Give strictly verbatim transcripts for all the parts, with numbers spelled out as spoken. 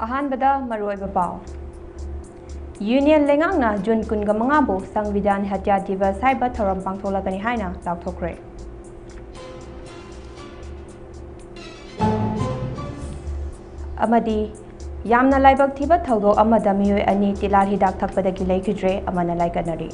ꯑꯍꯥꯟꯕꯗ ꯃꯔꯨꯑꯣꯏꯕ ꯄꯥꯎ꯫ ꯌꯨꯅꯤꯌꯟ ꯂꯩꯉꯥꯛꯅ ꯖꯨꯟ ꯀꯨꯟꯒ ꯃꯉꯥꯕꯨ ꯁꯪꯕꯤꯙꯥꯟ ꯍꯠꯌꯥ ꯗꯤꯕꯁ ꯍꯥꯏꯕ ꯊꯧꯔꯝ ꯄꯥꯡꯊꯣꯛꯂꯒꯅꯤ ꯍꯥꯏꯅ ꯂꯥꯎꯊꯣꯛꯈ꯭ꯔꯦ꯫ ꯑꯃꯗꯤ ꯌꯥꯝꯅ ꯂꯥꯏꯕꯛ ꯊꯤꯕ ꯊꯧꯗꯣꯛ ꯑꯃꯗ ꯃꯤꯑꯣꯏ ꯑꯅꯤ ꯇꯤꯜꯍꯥꯠ ꯍꯤꯗꯥꯛ ꯊꯛꯄꯗꯒꯤ ꯂꯩꯈꯤꯗ꯭ꯔꯦ, ꯑꯃꯅ ꯂꯥꯏꯀꯠꯅꯔꯤ꯫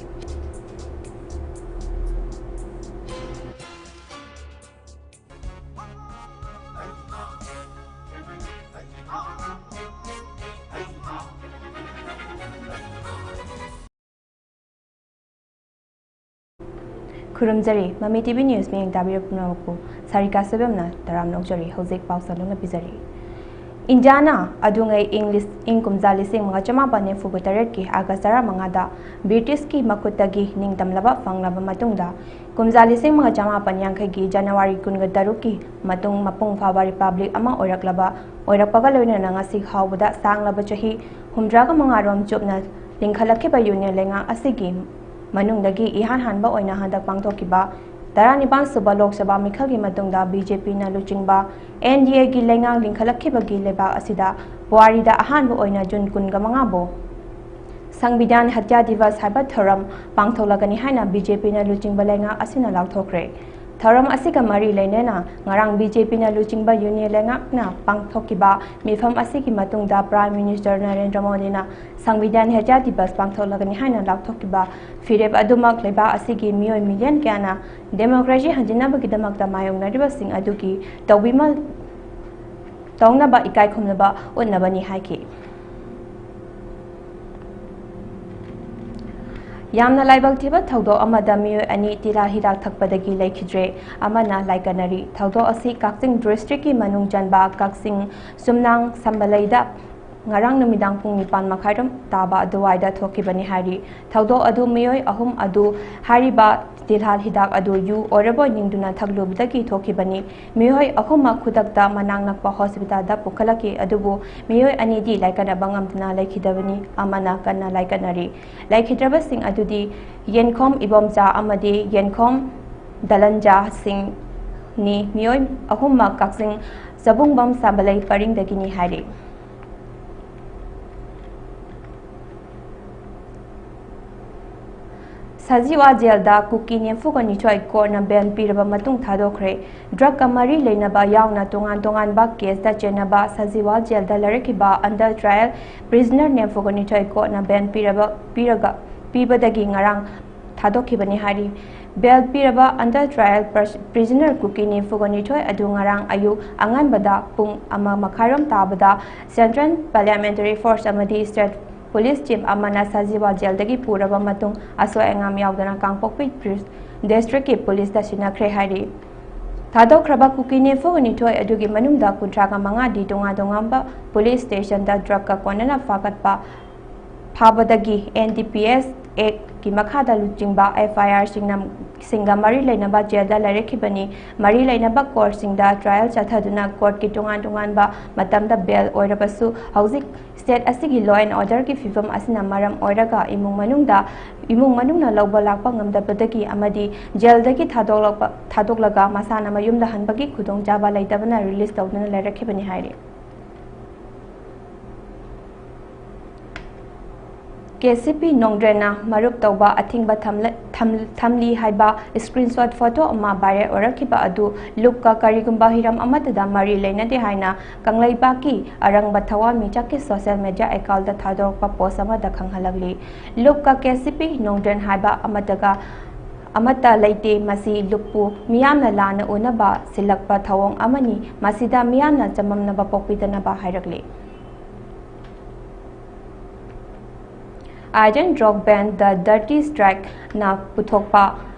ꯈꯨꯔꯨꯝꯖꯔꯤ꯫ ꯃꯃꯤ ꯇꯤ ꯚꯤ ꯅ꯭ꯌꯨꯁ ꯃꯤꯠꯌꯦꯡ ꯇꯥꯕꯤꯔꯤꯕ ꯄꯨꯝꯅꯃꯛꯄꯨ ꯁꯥꯔꯤꯀꯥ ꯁꯣꯏꯕꯝꯅ ꯇꯔꯥꯝꯅ ꯑꯣꯛꯆꯔꯤ꯫ ꯍꯧꯖꯤꯛ ꯄꯥꯎ ꯁꯟꯗꯣꯛꯅ ꯄꯤꯖꯔꯤ꯫ ꯏꯟꯗꯤꯌꯥꯅ ꯑꯗꯨꯉꯩ ꯏꯪ ꯂꯤꯁ-, ꯏꯪ ꯀꯨꯝꯖꯥ ꯂꯤꯁꯤꯡ ꯑꯃꯒ ꯆꯃꯥꯄꯟ ꯅꯤꯐꯨꯒ ꯇꯔꯦꯠꯀꯤ ꯑꯥꯒꯁ ꯇꯔꯥꯃꯉꯥꯗ ꯕ꯭ꯔꯤꯇꯤꯁꯀꯤ ꯃꯈꯨꯠꯇꯒꯤ ꯅꯤꯡꯇꯝꯂꯕ ꯐꯪꯂꯕ ꯃꯇꯨꯡꯗ, ꯀꯨꯝꯖꯥ ꯂꯤꯁꯤꯡ ꯑꯃꯒ ꯆꯃꯥꯄꯟ ꯌꯥꯡꯈꯩꯒꯤ ꯖꯅꯋꯥꯔꯤ ꯀꯨꯟꯒ ꯇꯔꯨꯛꯀꯤ ꯃꯇꯨꯡ ꯃꯄꯨꯡ ꯐꯥꯕ ꯔꯤꯄꯕ꯭ꯂꯤꯛ ꯑꯃ ꯑꯣꯏꯔꯛꯂꯕ, ꯑꯣꯏꯔꯛꯄꯒ ꯂꯣꯏꯅꯅ ꯉꯁꯤ ꯐꯥꯎꯕꯗ ꯁꯥꯡꯂꯕ ꯆꯍꯤ ꯍꯨꯝꯗ꯭ꯔꯥꯒ ꯃꯉꯥꯔꯣꯝ ꯆꯨꯞꯅ ꯂꯤꯡꯈꯠꯂꯛꯈꯤꯕ ꯌꯨꯅꯤꯌꯟ ꯂꯩꯉꯥꯛ ꯑꯁꯤꯒꯤ ꯃꯅꯨꯡꯗꯒꯤ ꯏꯍꯥꯟ ꯍꯥꯟꯕ ꯑꯣꯏꯅ ꯍꯟꯗꯛ ꯄꯥꯡꯊꯣꯛꯈꯤꯕ ꯇꯔꯥꯅꯤꯄꯥꯟ ꯁꯨꯕ ꯂꯣꯛ ꯁꯚꯥ ꯃꯤꯈꯜꯒꯤ ꯃꯇꯨꯡꯗ ꯕꯤ ꯖꯦ ꯄꯤꯅ ꯂꯨꯆꯤꯡꯕ ꯑꯦꯟ ꯗꯤ ꯑꯦꯒꯤ ꯂꯩꯉꯥꯛ ꯂꯤꯡꯈꯠꯂꯛꯈꯤꯕꯒꯤ ꯂꯩꯕꯥꯛ ꯑꯁꯤꯗ ꯄꯨꯋꯥꯔꯤꯗ ꯑꯍꯥꯟꯕ ꯑꯣꯏꯅ ꯖꯨꯟ ꯀꯨꯟꯒ ꯃꯉꯥꯕꯨ ꯁꯪꯕꯤꯙꯥꯟ ꯍꯠꯌꯥ ꯗꯤꯕꯁ ꯍꯥꯏꯕ ꯊꯧꯔꯝ ꯄꯥꯡꯊꯣꯛꯂꯒꯅꯤ ꯍꯥꯏꯅ ꯕꯤ ꯖꯦ ꯄꯤꯅ ꯂꯨꯆꯤꯡꯕ ꯂꯩꯉꯥꯛ ꯑꯁꯤꯅ ꯂꯥꯎꯊꯣꯛꯈ꯭ꯔꯦ꯫ ꯊꯧꯔꯝ ꯑꯁꯤꯒ ꯃꯔꯤ ꯂꯩꯅꯅ ꯉꯔꯥꯡ ꯕꯤ ꯖꯦ ꯄꯤꯅ ꯂꯨꯆꯤꯡꯕ ꯌꯨꯅꯤꯌꯟ ꯂꯩꯉꯥꯛꯅ ꯄꯥꯡꯊꯣꯛꯈꯤꯕ ꯃꯤꯐꯝ ꯑꯁꯤꯒꯤ ꯃꯇꯨꯡꯗ ꯄ꯭ꯔꯥꯏꯝ ꯃꯤꯅꯤꯁꯇꯔ ꯅꯔꯦꯟꯗ꯭ꯔ ꯃꯣꯗꯤꯅ ꯁꯪꯕꯤꯙꯥꯟ ꯍꯠꯌꯥ ꯗꯤꯕꯁ ꯄꯥꯡꯊꯣꯛꯂꯒꯅꯤ ꯍꯥꯏꯅ ꯂꯥꯎꯊꯣꯛꯈꯤꯕ ꯐꯤꯔꯦꯞ ꯑꯗꯨꯃꯛ ꯂꯩꯕꯥꯛ ꯑꯁꯤꯒꯤ ꯃꯤꯑꯣꯏ ꯃꯤꯂꯤꯌꯟ ꯀꯌꯥꯅ ꯗꯦꯃꯣꯀ꯭ꯔꯦꯁꯤ ꯍꯟꯖꯤꯟꯅꯕꯒꯤꯗꯃꯛꯇ ꯃꯥꯌꯣꯛꯅꯔꯤꯕꯁꯤꯡ ꯑꯗꯨꯒꯤ ꯇꯧꯕꯤꯃꯜ ꯇꯧꯅꯕ ꯏꯀꯥꯏ ꯈꯨꯝꯅꯕ ꯎꯠꯅꯕꯅꯤ ꯍꯥꯏꯈꯤ꯫ ꯌꯥꯝꯅ ꯂꯥꯏꯕꯛ ꯊꯤꯕ ꯊꯧꯗꯣꯛ ꯑꯃꯗ ꯃꯤꯑꯣꯏ ꯑꯅꯤ ꯇꯤꯜꯍꯥ ꯍꯤꯗꯥꯛ ꯊꯛꯄꯗꯒꯤ ꯂꯩꯈꯤꯗ꯭ꯔꯦ, ꯑꯃꯅ ꯂꯥꯏꯀꯠꯅꯔꯤ꯫ ꯊꯧꯗꯣꯛ ꯑꯁꯤ ꯀꯛꯆꯤꯡ ꯗꯤꯁꯇ꯭ꯔꯤꯛꯀꯤ ꯃꯅꯨꯡ ꯆꯟꯕ ꯀꯛꯆꯤꯡ ꯁꯨꯝꯅꯥꯡ ꯁꯝꯕꯂꯩꯗ ꯉꯔꯥꯡ ꯅꯨꯃꯤꯗꯥꯡ ꯄꯨꯡ ꯅꯤꯄꯥꯟ ꯃꯈꯥꯏꯔꯣꯝ ꯇꯥꯕ ꯑꯗꯨꯋꯥꯏꯗ ꯊꯣꯛꯈꯤꯕꯅꯤ ꯍꯥꯏꯔꯤ꯫ ꯊꯧꯗꯣꯛ ꯑꯗꯨ ꯃꯤꯑꯣꯏ ꯑꯍꯨꯝ ꯑꯗꯨ ꯍꯥꯏꯔꯤꯕ ꯇꯤꯜꯍꯥ ꯍꯤꯗꯥꯛ ꯑꯗꯨ ꯌꯨ ꯑꯣꯏꯔꯕꯣꯏ ꯅꯤꯡꯗꯨꯅ ꯊꯛꯂꯨꯕꯗꯒꯤ ꯊꯣꯛꯈꯤꯕꯅꯤ꯫ ꯃꯤꯑꯣꯏ ꯑꯍꯨꯝꯃꯛ ꯈꯨꯗꯛꯇ ꯃꯅꯥꯛ ꯅꯛꯄ ꯍꯣꯁꯄꯤꯇꯥꯜꯗ ꯄꯨꯈꯠꯂꯛꯈꯤ, ꯑꯗꯨꯕꯨ ꯃꯤꯑꯣꯏ ꯑꯅꯤꯗꯤ ꯂꯥꯏꯀꯠꯅꯕ ꯉꯝꯗꯅ ꯂꯩꯈꯤꯗꯕꯅꯤ, ꯑꯃꯅ ꯀꯟꯅ ꯂꯥꯏꯀꯠꯅꯔꯤ꯫ ꯂꯩꯈꯤꯗ꯭ꯔꯕꯁꯤꯡ ꯑꯗꯨꯗꯤ ꯌꯦꯟꯈꯣꯝ ꯏꯕꯣꯝꯆꯥ ꯑꯃꯗꯤ ꯌꯦꯟꯈꯣꯝ ꯗꯂꯟꯖꯥ ꯁꯤꯡꯅꯤ꯫ ꯃꯤꯑꯣꯏ ꯑꯍꯨꯝꯃꯛ ꯀꯛꯆꯤꯡ ꯆꯕꯨꯡꯕꯝ ꯁꯥꯕꯂꯩ ꯄꯔꯤꯡꯗꯒꯤꯅꯤ ꯍꯥꯏꯔꯤ꯫ ꯁꯖꯤꯋꯥ ꯖꯦꯜꯗ ꯀꯨꯀꯤ ꯅꯤꯐꯨꯒ ꯅꯤꯊꯣꯏ ꯀꯣꯔꯠꯅ ꯕꯦꯜ ꯄꯤꯔꯕ ꯃꯇꯨꯡ ꯊꯥꯗꯣꯛꯈ꯭ꯔꯦ꯫ ꯗ꯭ꯔꯒꯀ ꯃꯔꯤ ꯂꯩꯅꯕ ꯌꯥꯎꯅ ꯇꯣꯉꯥꯟ ꯇꯣꯉꯥꯟꯕ ꯀꯦꯁꯇ ꯆꯦꯟꯅꯕ ꯁꯖꯤꯋꯥ ꯖꯦꯜꯗ ꯂꯩꯔꯛꯈꯤꯕ ꯑꯟꯗꯔ ꯇ꯭ꯔꯥꯌꯦꯜ ꯄ꯭ꯔꯤꯖꯅꯔ ꯅꯤꯐꯨꯒ ꯅꯤꯊꯣꯏ ꯀꯣꯔꯠꯅ ꯕꯦꯜ ꯄꯤꯔꯕ ꯄꯤꯔꯒ ꯄꯤꯕꯗꯒꯤ ꯉꯔꯥꯡ ꯊꯥꯗꯣꯛꯈꯤꯕꯅꯤ ꯍꯥꯏꯔꯤ꯫ ꯕꯦꯜ ꯄꯤꯔꯕ ꯑꯟꯗꯔ ꯇ꯭ꯔꯥꯌꯦꯜ ꯄ꯭ꯔꯤꯖꯅꯔ ꯀꯨꯀꯤ ꯅꯤꯐꯨꯒ ꯅꯤꯊꯣꯏ ꯑꯗꯨ ꯉꯔꯥꯡ ꯑꯌꯨꯛ ꯑꯉꯟꯕꯗ ꯄꯨꯡ ꯑꯃ ꯃꯈꯥꯏꯔꯣꯝ ꯇꯥꯕꯗ ꯁꯦꯟꯇ꯭ꯔꯦꯜ ꯄꯥꯔꯂꯤꯌꯥꯃꯦꯟꯇꯔꯤ ꯐꯣꯔꯁ ꯑꯃꯗꯤ ꯁ꯭ꯇꯦꯠ ꯄꯨꯂꯤꯁ ꯆꯤꯐ ꯑꯃꯅ ꯁꯖꯤꯋꯥ ꯖꯦꯜꯗꯒꯤ ꯄꯨꯔꯕ ꯃꯇꯨꯡ ꯑꯁꯣꯏ ꯑꯉꯥꯝ ꯌꯥꯎꯗꯅ ꯀꯥꯡꯄꯣꯛꯄꯤ ꯗꯤꯁꯇ꯭ꯔꯤꯛꯀꯤ ꯄꯨꯂꯤꯁꯇ ꯁꯤꯟꯅꯈ꯭ꯔꯦ ꯍꯥꯏꯔꯤ꯫ ꯊꯥꯗꯣꯛꯈ꯭ꯔꯕ ꯀꯨꯀꯤ ꯅꯤꯐꯨꯒ ꯅꯤꯊꯣꯏ ꯑꯗꯨꯒꯤ ꯃꯅꯨꯡꯗ ꯀꯨꯟꯊ꯭ꯔꯥꯒ ꯃꯉꯥꯗꯤ ꯇꯣꯉꯥꯟ ꯇꯣꯉꯥꯟꯕ ꯄꯨꯂꯤꯁ ꯁ꯭ꯇꯦꯁꯟꯗ ꯗ꯭ꯔꯒꯀ ꯀꯣꯟꯅꯅ ꯐꯥꯒꯠꯄ ꯐꯥꯕꯗꯒꯤ ꯑꯦꯟ ꯗꯤ ꯄꯤ ꯑꯦꯁ ꯑꯦꯛꯀꯤ ꯃꯈꯥꯗ ꯂꯨꯆꯤꯡꯕ ꯑꯦꯐ ꯑꯥꯏ ꯑꯥꯔꯁꯤꯡꯅ ꯁꯤꯡꯒ ꯃꯔꯤ ꯂꯩꯅꯕ ꯖꯦꯜꯗ ꯂꯩꯔꯛꯈꯤꯕꯅꯤ꯫ ꯃꯔꯤ ꯂꯩꯅꯕ ꯀꯣꯔꯠꯁꯤꯡꯗ ꯇ꯭ꯔꯥꯌꯦꯜ ꯆꯠꯊꯗꯨꯅ ꯀꯣꯔꯠꯀꯤ ꯇꯣꯉꯥꯟ ꯇꯣꯉꯥꯟꯕ ꯃꯇꯝꯗ ꯕꯦꯜ ꯑꯣꯏꯔꯕꯁꯨ ꯍꯧꯖꯤꯛ ꯁ꯭ꯇꯦꯠ ꯑꯁꯤꯒꯤ ꯂꯣ ꯑꯦꯟ ꯑꯣꯔꯗꯔꯒꯤ ꯐꯤꯕꯝ ꯑꯁꯤꯅ ꯃꯔꯝ ꯑꯣꯏꯔꯒ ꯏꯃꯨꯡ ꯃꯅꯨꯡꯗ ꯏꯃꯨꯡ ꯃꯅꯨꯡꯅ ꯂꯧꯕ ꯂꯥꯛꯄ ꯉꯝꯗꯕꯗꯒꯤ ꯑꯃꯗꯤ ꯖꯦꯜꯗꯒꯤ ꯊꯥꯗꯣꯛꯂꯛꯄ ꯊꯥꯗꯣꯛꯂꯒ ꯃꯁꯥꯅ ꯃꯌꯨꯝꯗ ꯍꯟꯕꯒꯤ ꯈꯨꯗꯣꯡꯆꯥꯕ ꯂꯩꯇꯕꯅ ꯔꯤꯂꯤꯁ ꯇꯧꯗꯨꯅ ꯂꯩꯔꯛꯈꯤꯕꯅꯤ ꯍꯥꯏꯔꯤ꯫ ꯀꯦ ꯁꯤ ꯄꯤ ꯅꯣꯡꯗ꯭ꯔꯦꯟꯅ ꯃꯔꯨꯞ ꯇꯧꯕ ꯑꯊꯤꯡꯕ ꯊꯝꯂ- ꯊꯝ- ꯊꯝꯂꯤ ꯍꯥꯏꯕ ꯁ꯭ꯀ꯭ꯔꯤꯟꯁꯣꯠ ꯐꯣꯇꯣ ꯑꯃ ꯚꯥꯏꯔꯦꯜ ꯑꯣꯏꯔꯛꯈꯤꯕ ꯑꯗꯨ ꯂꯨꯞꯀ ꯀꯔꯤꯒꯨꯝꯕ ꯍꯤꯔꯝ ꯑꯃꯠꯇꯗ ꯃꯔꯤ ꯂꯩꯅꯗꯦ ꯍꯥꯏꯅ ꯀꯪꯂꯩꯄꯥꯛꯀꯤ ꯑꯔꯪꯕ ꯊꯋꯥꯟꯃꯤꯆꯥꯛꯀꯤ ꯁꯣꯁꯤꯌꯦꯜ ꯃꯦꯗꯤꯌꯥ ꯑꯦꯀꯥꯎꯟꯗ ꯊꯥꯗꯣꯔꯛꯄ ꯄꯣꯁ ꯑꯃꯗ ꯈꯪꯍꯜꯂꯛꯂꯤ꯫ ꯂꯨꯞꯀ ꯀꯦ ꯁꯤ ꯄꯤ ꯅꯣꯡꯗ꯭ꯔꯦꯟ ꯍꯥꯏꯕ ꯑꯃꯠꯇꯒ ꯑꯃꯠꯇ ꯂꯩꯇꯦ꯫ ꯃꯁꯤ ꯂꯨꯞꯄꯨ ꯃꯤꯌꯥꯝꯅ ꯂꯥꯟꯅ ꯎꯅꯕ ꯁꯤꯜꯂꯛꯄ ꯊꯧꯑꯣꯡ ꯑꯃꯅꯤ꯫ ꯃꯁꯤꯗ ꯃꯤꯌꯥꯝꯅ ꯆꯃꯝꯅꯕ ꯄꯣꯛꯄꯤꯗꯅꯕ ꯍꯥꯏꯔꯛꯂꯤ꯫ Indian rock band The Dirty Strike ꯅ ꯄꯨꯊꯣꯛꯄ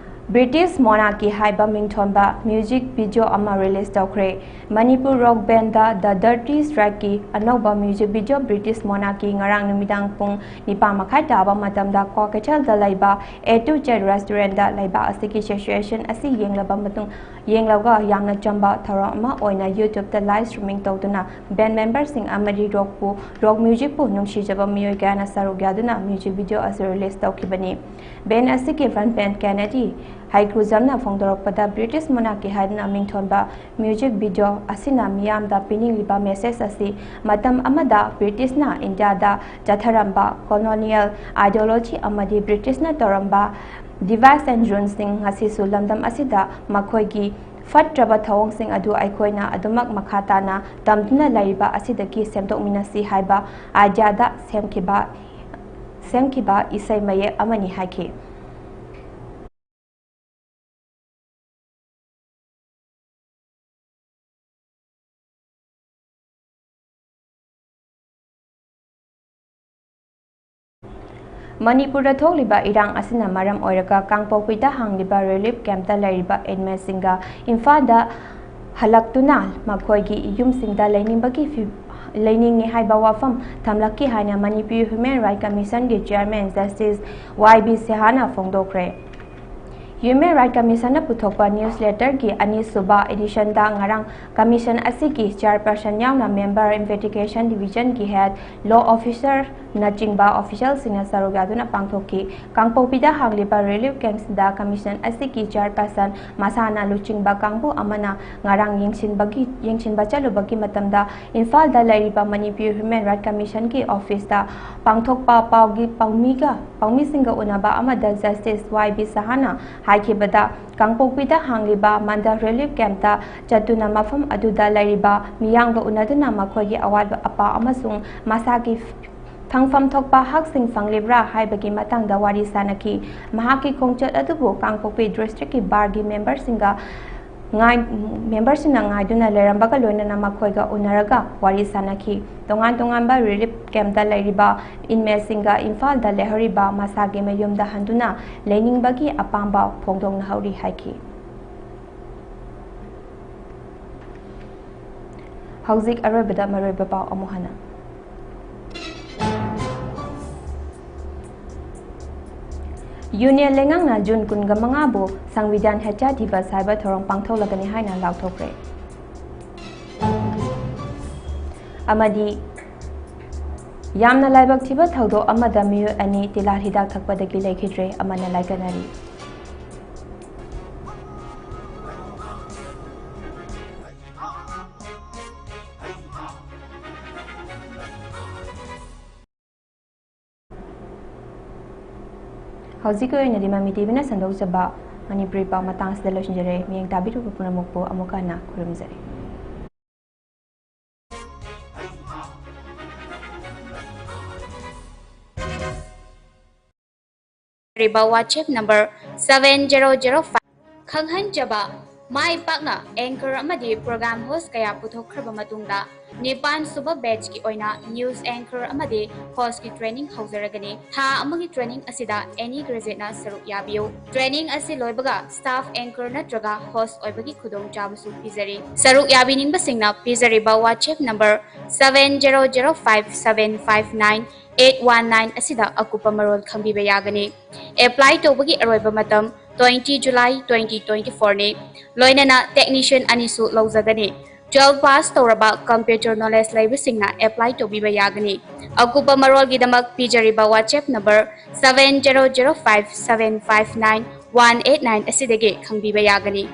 British Monarchy ꯍꯥꯏꯕ ꯃꯤꯡꯊꯣꯟꯕ ꯃ꯭ꯌꯨꯖꯤꯛ ꯚꯤꯗꯤꯑꯣ ꯑꯃ ꯔꯤꯂꯤꯖ ꯇꯧꯈ꯭ꯔꯦ꯫ Manipur rock band The Dirty Strike ꯀꯤ ꯑꯅꯧꯕ ꯃ꯭ꯌꯨꯖꯤꯛ ꯚꯤꯗꯤꯑꯣ British Monarchy ꯉꯔꯥꯡ ꯅꯨꯃꯤꯗꯥꯡ ꯄꯨꯡ ꯅꯤꯄꯥꯟ ꯃꯈꯥꯏ ꯇꯥꯕ ꯃꯇꯝꯗ ꯀ꯭ꯋꯥꯀꯩꯊꯦꯜꯗ ꯂꯩꯕ A to Z restaurant ꯗ ꯂꯩꯕꯥꯛ ꯑꯁꯤꯒꯤ ꯁꯤꯆꯨꯋꯦꯁꯟ ꯑꯁꯤ ꯌꯦꯡꯂꯕ ꯃꯇꯨꯡ ꯌꯦꯡꯂꯒ ꯌꯥꯝꯅ ꯆꯝꯕ ꯊꯧꯔꯝ ꯑꯃ ꯑꯣꯏꯅ YouTube ꯇ live streaming ꯇꯧꯗꯨꯅ band member ꯁꯤꯡ ꯑꯃꯗꯤ ꯔꯣꯛꯄꯨ ꯔꯣꯛ ꯃ꯭ꯌꯨꯖꯤꯛꯄꯨ ꯅꯨꯡꯁꯤꯖꯕ ꯃꯤꯑꯣꯏ ꯀꯌꯥꯅ ꯁꯔꯨꯛ ꯌꯥꯗꯨꯅ ꯃ꯭ꯌꯨꯖꯤꯛ ꯚꯤꯗꯤꯑꯣ ꯑꯁꯤ ꯔꯤꯂꯤꯖ ꯇꯧꯈꯤꯕꯅꯤ꯫ ꯕꯦꯟ ꯑꯁꯤꯒꯤ ꯐ꯭ꯔꯟꯠꯃꯦꯟ ꯀꯦꯅꯦꯗꯤ ꯍꯩꯀ꯭ꯔꯨꯖꯝꯅ ꯐꯣꯡꯗꯣꯔꯛꯄꯗ British Monarchy ꯍꯥꯏꯗꯨꯅ ꯃꯤꯡꯊꯣꯟꯕ ꯃ꯭ꯌꯨꯖꯤꯛ ꯚꯤꯗꯤꯑꯣ ꯑꯁꯤꯅ ꯃꯤꯌꯥꯝꯗ ꯄꯤꯅꯤꯡꯂꯤꯕ ꯃꯦꯁꯦꯖ ꯑꯁꯤ ꯃꯇꯝ ꯑꯃꯗ ꯕ꯭ꯔꯤꯇꯤꯁꯅ ꯏꯟꯗꯤꯌꯥꯗ ꯆꯠꯊꯔꯝꯕ colonial ideology ꯑꯃꯗꯤ ꯕ꯭ꯔꯤꯇꯤꯁꯅ ꯇꯧꯔꯝꯕ Device and Dronesꯤꯡ ꯉꯁꯤꯁꯨ ꯂꯝꯗꯝ ꯑꯁꯤꯗ ꯃꯈꯣꯏꯒꯤ ꯐꯠꯇ꯭ꯔꯕ ꯊꯧꯑꯣꯡꯁꯤꯡ ꯑꯗꯨ ꯑꯩꯈꯣꯏꯅ ꯑꯗꯨꯃꯛ ꯃꯈꯥ ꯇꯥꯅ ꯇꯝꯗꯨꯅ ꯂꯩꯔꯤꯕ ꯑꯁꯤꯗꯒꯤ ꯁꯦꯝꯗꯣꯛꯃꯤꯟꯅꯁꯤ ꯍꯥꯏꯕ ideaꯗ ꯁꯦꯝꯈꯤꯕ, ꯁꯦꯝꯈꯤꯕ ꯏꯁꯩ ꯃꯌꯦꯛ ꯑꯃꯅꯤ ꯍꯥꯏꯈꯤ꯫ ꯃꯅꯤꯄꯨꯔꯗ ꯊꯣꯛꯂꯤꯕ ꯏꯔꯥꯡ ꯑꯁꯤꯅ ꯃꯔꯝ ꯑꯣꯏꯔꯒ ꯀꯥꯡꯄꯣꯛꯄꯤꯗ ꯍꯥꯡꯂꯤꯕ relief campꯇ ꯂꯩꯔꯤꯕ inmateꯁꯤꯡꯒ ꯏꯝꯐꯥꯜꯗ ꯍꯜꯂꯛꯇꯨꯅ ꯃꯈꯣꯏꯒꯤ ꯌꯨꯝꯁꯤꯡꯗ ꯂꯩꯅꯤꯡꯕꯒꯤ ꯐꯤ-, ꯂꯩꯅꯤꯡꯉꯤ ꯍꯥꯏꯕ ꯋꯥꯐꯝ ꯊꯝꯂꯛꯈꯤ ꯍꯥꯏꯅ ꯃꯅꯤꯄꯨꯔ Human Rights Commissionꯒꯤ chairman Justice ꯋꯥꯏ ꯕꯤ ꯁꯍꯥꯅ ꯐꯣꯡꯗꯣꯛꯈ꯭ꯔꯦ꯫ Human Rights Commissionꯅ ꯄꯨꯊꯣꯛꯄ newsletterꯒꯤ ꯑꯅꯤꯁꯨꯕ editionꯗ ꯉꯔꯥꯡ commission ꯑꯁꯤꯒꯤ chairperson ꯌꯥꯎꯅ member, investigation divisionꯒꯤ head, law officerꯅꯆꯤꯡꯕ officialꯁꯤꯡꯅ ꯁꯔꯨꯛ ꯌꯥꯗꯨꯅ ꯄꯥꯡꯊꯣꯛꯈꯤ꯫ ꯀꯥꯡꯄꯣꯛꯄꯤꯗ ꯍꯥꯡꯂꯤꯕ relief campꯁꯤꯡꯗ commission ꯑꯁꯤꯒꯤ chairperson ꯃꯁꯥꯅ ꯂꯨꯆꯤꯡꯕ ꯀꯥꯡꯕꯨ ꯑꯃꯅ ꯉꯔꯥꯡ ꯌꯦꯡꯁꯤꯟꯕꯒꯤ, ꯌꯦꯡꯁꯤꯟꯕ ꯆꯠꯂꯨꯕꯒꯤ ꯃꯇꯝꯗ ꯏꯝꯐꯥꯜꯗ ꯂꯩꯔꯤꯕ ꯃꯅꯤꯄꯨꯔ Human Rights Commissionꯒꯤ officeꯇ ꯄꯥꯡꯊꯣꯛꯄ ꯄꯥꯎꯒꯤ ꯄꯥꯎꯃꯤꯒ, ꯄꯥꯎꯃꯤꯁꯤꯡꯒ ꯎꯅꯕ ꯑꯃꯗ Justice ꯋꯥꯏ ꯕꯤ ꯁꯍꯥꯅ ꯍꯥꯏꯈꯤꯕꯗ, ꯀꯥꯡꯄꯣꯛꯄꯤꯗ ꯍꯥꯡꯂꯤꯕ ꯃꯟꯗꯜ relief campꯇ ꯆꯠꯇꯨꯅ ꯃꯐꯝ ꯑꯗꯨꯗ ꯂꯩꯔꯤꯕ ꯃꯤꯌꯥꯝꯒ ꯎꯅꯗꯨꯅ ꯃꯈꯣꯏꯒꯤ ꯑꯋꯥꯠ ꯑꯄꯥ ꯑꯃꯁꯨꯡ ꯃꯁꯥꯒꯤ ꯐꯪꯐꯝ ꯊꯣꯛꯄ ꯍꯛꯁꯤꯡ ꯐꯪꯂꯤꯕ꯭ꯔꯥ ꯍꯥꯏꯕꯒꯤ ꯃꯇꯥꯡꯗ ꯋꯥꯔꯤ ꯁꯥꯅꯈꯤ꯫ ꯃꯍꯥꯛꯀꯤ ꯈꯣꯡꯆꯠ ꯑꯗꯨꯕꯨ ꯀꯥꯡꯄꯣꯛꯄꯤ districtꯀꯤ barꯒꯤ memberꯁꯤꯡꯒ ꯉꯥꯏ-, memberꯁꯤꯡꯅ ꯉꯥꯏꯗꯨꯅ ꯂꯩꯔꯝꯕꯒ ꯂꯣꯏꯅꯅ ꯃꯈꯣꯏꯒ ꯎꯅꯔꯒ ꯋꯥꯔꯤ ꯁꯥꯅꯈꯤ꯫ ꯇꯣꯉꯥꯟ ꯇꯣꯉꯥꯟꯕ relief campꯇ ꯂꯩꯔꯤꯕ inmateꯁꯤꯡꯒ ꯏꯝꯐꯥꯜꯗ ꯂꯩꯍꯧꯔꯤꯕ ꯃꯁꯥꯒꯤ ꯃꯌꯨꯝꯗ ꯍꯟꯗꯨꯅ ꯂꯩꯅꯤꯡꯕꯒꯤ ꯑꯄꯥꯝꯕ ꯐꯣꯡꯗꯣꯛꯅꯍꯧꯔꯤ ꯍꯥꯏꯈꯤ꯫ ꯍꯧꯖꯤꯛ ꯑꯔꯣꯏꯕꯗ ꯃꯔꯨꯑꯣꯏꯕ ꯄꯥꯎ ꯑꯃꯨꯛ ꯍꯟꯅ꯫ Union ꯂꯩꯉꯥꯛꯅ ꯖꯨꯟ ꯀꯨꯟꯒ ꯃꯉꯥꯕꯨ ꯁꯪꯕꯤꯙꯥꯟ ꯍꯦꯆꯥ ꯗꯤꯕꯁ ꯍꯥꯏꯕ ꯊꯧꯔꯝ ꯄꯥꯡꯊꯣꯛꯂꯒꯅꯤ ꯍꯥꯏꯅ ꯂꯥꯎꯊꯣꯛꯈ꯭ꯔꯦ꯫ ꯑꯃꯗꯤ ꯌꯥꯝꯅ ꯂꯥꯏꯕꯛ ꯊꯤꯕ ꯊꯧꯗꯣꯛ ꯑꯃꯗ ꯃꯤꯑꯣꯏ ꯑꯅꯤ ꯇꯤꯜꯍꯥꯠ ꯍꯤꯗꯥꯛ ꯊꯛꯄꯗꯒꯤ ꯂꯩꯈꯤꯗ꯭ꯔꯦ, ꯑꯃꯅ ꯂꯥꯏꯀꯠꯅꯔꯤ꯫ ꯍꯧꯖꯤꯛꯀꯤ ꯑꯣꯏꯅꯗꯤ ꯃꯃꯤ ꯇꯤꯚꯤꯅ ꯁꯟꯗꯣꯛꯆꯕ ꯃꯅꯤꯄꯨꯔꯤ ꯄꯥꯎ ꯃꯇꯥꯡꯁꯤꯗ ꯂꯣꯏꯁꯤꯟꯖꯔꯦ꯫ ꯃꯤꯠꯌꯦꯡ ꯇꯥꯕꯤꯔꯤꯕ ꯄꯨꯝꯅꯃꯛꯄꯨ ꯑꯃꯨꯛꯀ ꯍꯟꯅ ꯈꯨꯔꯨꯝꯖꯔꯤ꯫ ꯔꯤꯕ WhatsApp number seven zero zero five꯫ ꯈꯪꯍꯟꯖꯕ: ꯃꯥꯏ ꯄꯥꯛꯅ anchor ꯑꯃꯗꯤ program host ꯀꯌꯥ ꯄꯨꯊꯣꯛꯈ꯭ꯔꯕ ꯃꯇꯨꯡꯗ, ꯅꯤꯄꯥꯟ ꯁꯨꯕ batchꯀꯤ ꯑꯣꯏꯅ news anchor ꯑꯃꯗꯤ hostꯀꯤ training ꯍꯧꯖꯔꯒꯅꯤ꯫ ꯊꯥ ꯑꯃꯒꯤ training ꯑꯁꯤꯗ any graduateꯅ ꯁꯔꯨꯛ ꯌꯥꯕꯤꯌꯨ꯫ Training ꯑꯁꯤ ꯂꯣꯏꯕꯒ staff anchor ꯅꯠꯇ꯭ꯔꯒ host ꯑꯣꯏꯕꯒꯤ ꯈꯨꯗꯣꯡꯆꯥꯕꯁꯨ ꯄꯤꯖꯔꯤ꯫ ꯁꯔꯨꯛ ꯌꯥꯕꯤꯅꯤꯡꯕꯁꯤꯡꯅ ꯄꯤꯖꯔꯤꯕ WhatsApp number seven zero zero five seven five nine eight one nine ꯑꯁꯤꯗ ꯑꯀꯨꯞꯄ ꯃꯔꯣꯜ ꯈꯪꯕꯤꯕ ꯌꯥꯒꯅꯤ꯫ Apply ꯇꯧꯕꯒꯤ ꯑꯔꯣꯏꯕ ꯃꯇꯝ twenty July twenty twenty fourꯅꯤ꯫ ꯂꯣꯏꯅꯅ technician ꯑꯅꯤꯁꯨ ꯂꯧꯖꯒꯅꯤ꯫ Twelve pass ꯇꯧꯔꯕ computer knowledge ꯂꯩꯕꯁꯤꯡꯅ apply ꯇꯧꯕꯤꯕ ꯌꯥꯒꯅꯤ꯫ ꯑꯀꯨꯞꯄ ꯃꯔꯣꯜꯒꯤꯗꯃꯛ ꯄꯤꯖꯔꯤꯕ WhatsApp number seven zero zero five seven five nine one eight nine ꯑꯁꯤꯗꯒꯤ ꯈꯪꯕꯤꯕ ꯌꯥꯒꯅꯤ꯫